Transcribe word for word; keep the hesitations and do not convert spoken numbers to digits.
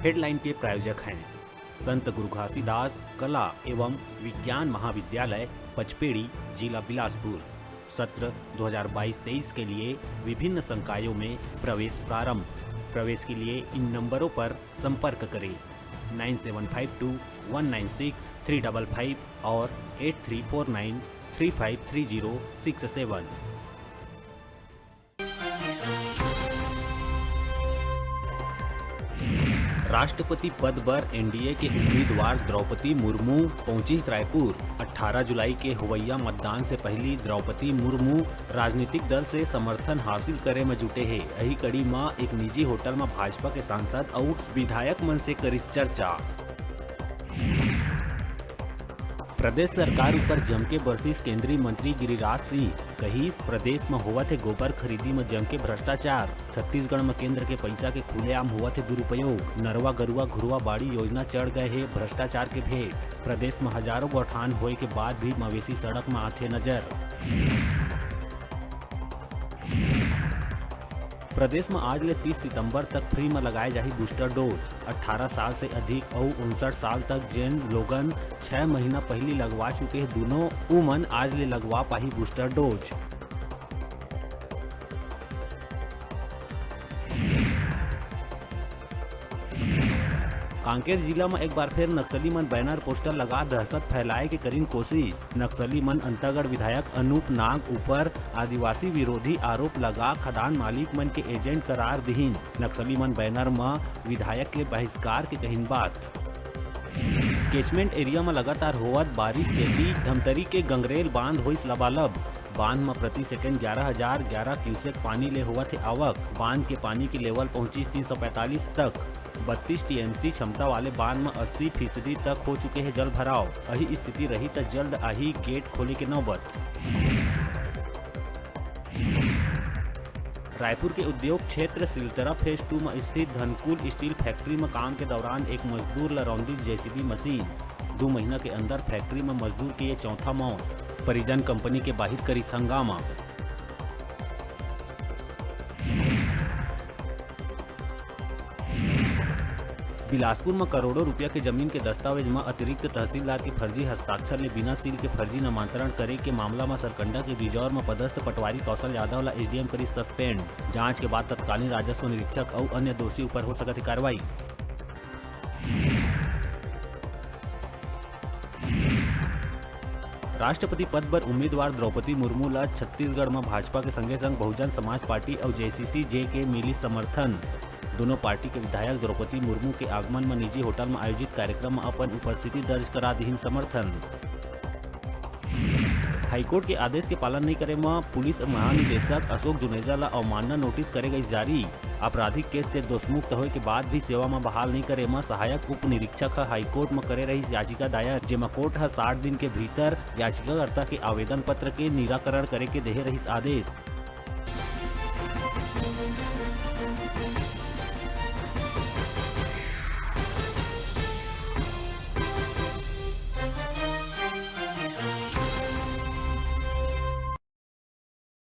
Headline के प्रायोजक हैं संत गुरु घासीदास कला एवं विज्ञान महाविद्यालय पचपेड़ी, जिला बिलासपुर। सत्र दो हज़ार बाईस तेईस के लिए विभिन्न संकायों में प्रवेश प्रारंभ। प्रवेश के लिए इन नंबरों पर संपर्क करें, nine seven five two one nine six three double five और eight three four nine three five three zero six seven. राष्ट्रपति पद बर एनडीए के उम्मीदवार द्रौपदी मुर्मू पहुंचिस रायपुर। अठारह जुलाई के होवइया मतदान से पहिली द्रौपदी मुर्मू राजनीतिक दल से समर्थन हासिल करे म जुटे हे। एही कड़ी म एक निजी होटल म भाजपा के सांसद अउ विधायक मन से करिस चर्चा। प्रदेश सरकार ऊपर जमके बरसिस केंद्रीय मंत्री गिरिराज सिंह, कहिस, प्रदेश म होवत हे गोबर खरीदी म जमके भ्रष्टाचार, छत्तीसगढ़ म केंद्र के पइसा के खुलेआम होवत हे दुरुपयोग, नरवा गरुवा घुरवा बाड़ी योजना चढ़ गए हे भ्रष्टाचार के भेंट, प्रदेश म हजारों गौठान होए के बाद भी मवेशी सड़क म आथे नजर। प्रदेश म आज ले तीस सितंबर तक फ्री म लगाए जाही बूस्टर डोज। अठारह साल से अधिक अउ उनसठ साल तक जेन लोगन छह महीना पहिली लगवा चुके हे दूनों, उमन आज ले लगवा पाही बूस्टर डोज। कांकेर जिला म एक बार फेर नक्सली मन बैनर पोस्टर लगा दहशत फैलाए के करिन कोशिश। नक्सली मन अंतागढ़ विधायक अनूप नाग ऊपर आदिवासी विरोधी आरोप लगा खदान मालिक मन के एजेंट करार दिहिन। नक्सली मन बैनर म विधायक के बहिष्कार के कहिन बात। केचमेंट एरिया म लगातार होवत बारिश सेती धमतरी के गंगरेल बांध होइस लबालब। बांध म प्रति सेकेंड ग्यारह हजार ग्यारह क्यूसेक पानी ले होवत हे आवक। बांध के पानी के लेवल पहुंचिस तीन सौ पैंतालीस तक। बत्तीस टीएमसी क्षमता वाले बांध म अस्सी फीसदी तक हो चुके हे जल भराव। अही स्थिति रही त जल्द आही गेट खोले के नौबत। रायपुर के उद्योग क्षेत्र सिलतरा फेज टू म स्थित धनकुल स्टील फैक्ट्री म काम के दौरान एक मजदूर ल रौंदिस जेसीबी मशीन। दू महीना के अंदर फैक्ट्री म मजदूर के ये चौथा मौत। परिजन कंपनी के बाहिर करिस हंगामा। बिलासपुर म करोड़ों रुपया के जमीन के दस्तावेज म अतिरिक्त तहसीलदार के फर्जी हस्ताक्षर ले बिना सील के फर्जी नामांतरण करे के मामला म सरकंडा के बिजौर म पदस्थ पटवारी कौशल यादव ल एसडीएम करिस सस्पेंड। जांच के बाद तत्कालीन राजस्व निरीक्षक अउ अन्य दोषी ऊपर हो सकत हे कार्रवाई। राष्ट्रपति पद बर उम्मीदवार द्रौपदी मुर्मू ल छत्तीसगढ़ म भाजपा के संगे संग बहुजन समाज पार्टी अउ जेसीसी जे के मिलिस समर्थन। दोनों पार्टी के विधायक द्रौपदी मुर्मू के आगमन म निजी होटल म आयोजित कार्यक्रम म अपन उपस्थिति दर्ज करा दिहिन समर्थन। हाईकोर्ट के आदेश के पालन नइ करे म पुलिस महानिदेशक अशोक जुनेजा ल अवमानना नोटिस करे गइस जारी। आपराधिक केस से दोषमुक्त होए के बाद भी सेवा म बहाल नइ करे म सहायक उप निरीक्षक ह हाईकोर्ट म करे रहिस याचिका दायर, जेमा कोर्ट ह साठ दिन के भीतर याचिकाकर्ता के आवेदन पत्र के निराकरण करे के देहे रहिस आदेश।